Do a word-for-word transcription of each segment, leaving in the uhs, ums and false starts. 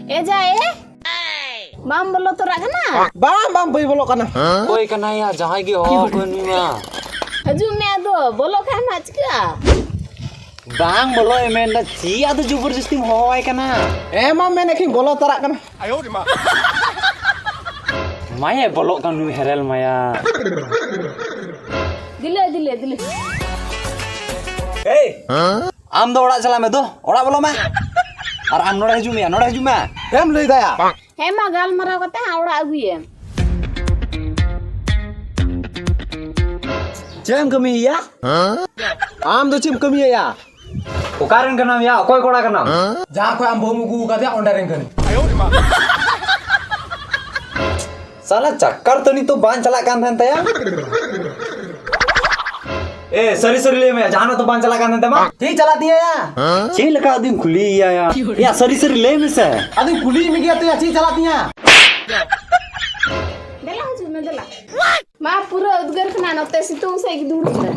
ᱮ ᱡᱟ ᱮ, ᱵᱟᱢ ᱵᱚᱞᱚ ᱛᱚᱨᱟᱜ ᱠᱟᱱᱟ? ᱵᱟᱝ, ᱵᱟᱝ, ᱵᱟᱹᱧ ᱵᱚᱞᱚᱜ ᱠᱟᱱᱟ᱾ ᱚᱠᱚᱭ ᱠᱟᱱᱟᱭ ᱭᱟ? ᱡᱟᱦᱟᱸᱭ ᱜᱮ ᱦᱚᱦᱚ ᱟᱠᱚ ᱱᱩᱭ ᱢᱟ᱾ ᱦᱤᱡᱩᱜ ᱢᱮ ᱟᱫᱚ, ᱵᱚᱞᱚᱜ ᱠᱷᱟᱱ ᱢᱟ ᱪᱤᱠᱟᱹᱜᱼᱟ? ᱵᱟᱝ ᱵᱚᱞᱚᱜ ᱮ ᱢᱮᱱᱫᱟ, ᱪᱮᱫ ᱟᱫᱚ ᱡᱚᱵᱚᱨᱡᱚᱥᱛᱤᱢ ᱦᱚᱦᱚᱣᱟᱭ ᱠᱟᱱᱟ? ᱦᱮᱸ ᱢᱟ ᱢᱮᱱᱮᱫ ᱠᱷᱟᱱ ᱵᱚᱞᱚ ᱛᱚᱨᱟᱜ ᱠᱟᱱᱟ᱾ ᱢᱟᱭᱟ ᱵᱚᱞᱚᱜ ᱠᱟᱱ ᱱᱩᱭ ᱦᱮᱨᱮᱞ ᱢᱟᱭᱟ᱾ ᱫᱤᱞᱮ, ᱫᱤᱞᱮ, ᱫᱤᱞᱮ᱾ ᱮᱭ! ᱟᱢ ᱫᱚ ᱚᱲᱟᱜ ᱪᱟᱞᱟᱜ ᱢᱮ ᱫᱚ, ᱚᱲᱟᱜ ᱵᱚᱞᱚ ᱢᱮ᱾ ᱟᱨ ᱟᱢ ᱱᱚᱰᱮ ᱦᱤᱡᱩᱜ ᱢᱮ, ᱱᱚᱰᱮ ᱦᱤᱡᱩᱜ ᱢᱮ᱾ ᱮᱢ ᱞᱟᱹᱭ ᱫᱟᱭᱟ? ᱦᱮᱸ ᱢᱟ, ᱜᱟᱞᱢᱟᱨᱟᱣ ᱠᱟᱛᱮ ᱦᱟᱸᱜ ᱚᱲᱟᱜ ᱟᱹᱜᱩᱭᱮᱢ᱾ ᱪᱮᱫ ᱮᱢ ᱠᱟᱹᱢᱤᱭᱮᱭᱟ? ᱟᱢ ᱫᱚ ᱪᱮᱫ ᱮᱢ ᱠᱟᱹᱢᱤᱭᱮᱭᱟ? ᱚᱠᱟᱨᱮᱱ ᱠᱟᱱᱟᱢ ᱭᱟ? ᱚᱠᱚᱭ ᱠᱚᱲᱟ ᱠᱟᱱᱟᱢ? ᱡᱟᱦᱟᱸ ᱠᱷᱚᱱ ᱟᱢ ᱵᱟᱹᱦᱩᱢ ᱟᱹᱜᱩ ᱟᱠᱟᱫᱮᱭᱟ, ᱚᱸᱰᱮ ᱨᱮᱱ ᱠᱟᱹᱱᱟᱹᱧ᱾ ᱥᱟᱞᱟ ᱪᱟᱠᱠᱟᱨ ᱛᱟᱹᱱᱤ ᱛᱚ ᱵᱟᱝ ᱪᱟᱞᱟᱜ ᱠᱟᱱ ᱛᱟᱦᱮᱱ ᱛᱟᱭᱟ᱾ ᱮ, ᱥᱟᱹᱨᱤ ᱥᱟᱹᱨᱤ ᱞᱟᱹᱭ ᱢᱮ, ᱡᱟᱦᱟᱱᱟᱜ ᱛᱚ ᱵᱟᱝ ᱪᱟᱞᱟᱜ ᱠᱟᱱ ᱛᱟᱦᱮᱱ ᱛᱟᱢᱟ? ᱪᱮᱫ ᱪᱟᱞᱟᱜ ᱛᱤᱧᱟᱹ ᱭᱟ? ᱪᱮᱫ ᱞᱮᱠᱟ ᱟᱫᱚᱧ ᱠᱩᱞᱤᱭᱮᱭᱟ ᱭᱟ? ᱭᱟ, ᱥᱟᱹᱨᱤ ᱥᱟᱹᱨᱤ ᱞᱟᱹᱭ ᱢᱮᱥᱮ᱾ ᱟᱫᱚᱧ ᱠᱩᱞᱤᱭᱮᱫ ᱢᱮᱜᱮᱭᱟ ᱛᱚ ᱭᱟ, ᱪᱮᱫ ᱪᱟᱞᱟᱜ ᱛᱤᱧᱟᱹ? ᱫᱮᱞᱟ ᱦᱤᱡᱩᱜ ᱢᱮ, ᱫᱮᱞᱟ᱾ ᱢᱟ, ᱯᱩᱨᱟᱹ ᱩᱫᱽᱜᱟᱹᱨ ᱠᱟᱱᱟ, ᱱᱚᱛᱮ ᱥᱤᱛᱩᱝ ᱥᱮᱫ ᱜᱮ ᱫᱩᱲᱩᱵ ᱢᱮ᱾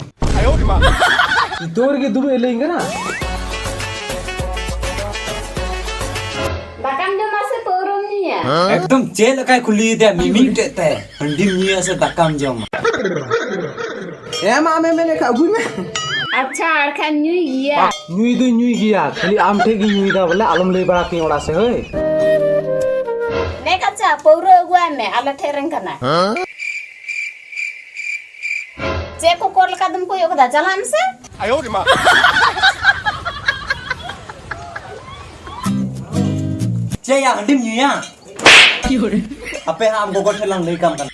ᱥᱤᱛᱩᱝ ᱨᱮᱜᱮ ᱫᱩᱲᱩᱵ ᱮ ᱞᱟᱹᱭᱟᱹᱧ ᱠᱟᱱᱟ᱾ ᱫᱟᱠᱟᱢ ᱡᱚᱢᱟ ᱥᱮ ᱯᱟᱹᱣᱨᱟᱹᱢ ᱧᱩᱭᱟ? ᱮᱠᱫᱚᱢ ᱪᱮᱫ ᱞᱮᱠᱟᱭ ᱠᱩᱞᱤᱭᱮᱫᱮᱭᱟ, ᱢᱤᱢᱤᱫᱴᱮᱡ ᱛᱮ, ᱦᱟᱺᱰᱤᱢ ᱧᱩᱭᱟ ᱥᱮ ᱫᱟᱠᱟᱢ ᱡᱚᱢᱟ? ᱦᱮᱸ ᱢᱟ, ᱟᱢᱮᱢ ᱢᱮᱱᱮᱫ ᱠᱷᱟᱱ ᱟᱹᱜᱩᱭ ᱢᱮ᱾ ᱟᱪᱪᱷᱟ, ᱟᱨ ᱠᱷᱟᱱ ᱧᱩᱭ ᱜᱮᱭᱟ᱾ ᱧᱩᱭ ᱫᱚᱧ ᱧᱩᱭ ᱜᱮᱭᱟ, ᱠᱷᱟᱹᱞᱤ ᱟᱢ ᱴᱷᱮᱡ ᱜᱤᱧ ᱧᱩᱭᱫᱟ ᱵᱚᱞᱮ, ᱟᱞᱚᱢ ᱞᱟᱹᱭ ᱵᱟᱲᱟ ᱠᱤᱧ ᱚᱲᱟᱜ ᱥᱮᱫ, ᱦᱳᱭ᱾ ᱱᱮ ᱠᱟᱪᱟ, ᱯᱟᱹᱣᱨᱟᱹ ᱟᱹᱜᱩᱣᱟᱭ ᱢᱮ, ᱟᱞᱮ ᱴᱷᱮᱡ ᱨᱮᱱ ᱠᱟᱱᱟᱭ᱾ ᱪᱮᱫ ᱠᱚ ᱠᱚᱨ ᱞᱮᱠᱟ ᱫᱚᱢ ᱠᱚᱭᱚᱜ ᱠᱟᱫᱟ? ᱪᱟᱞᱟᱜ ᱢᱮᱥᱮ᱾ ᱪᱮᱫ ᱭᱟ, ᱦᱟᱺᱰᱤᱢ ᱧᱩᱭᱟ? ᱦᱟᱯᱮ ᱦᱟᱸᱜ, ᱟᱢ ᱜᱚᱜᱚ ᱴᱷᱮᱱ ᱞᱟᱝ ᱞᱟᱹᱭ ᱠᱟᱢ ᱠᱟᱱᱟ᱾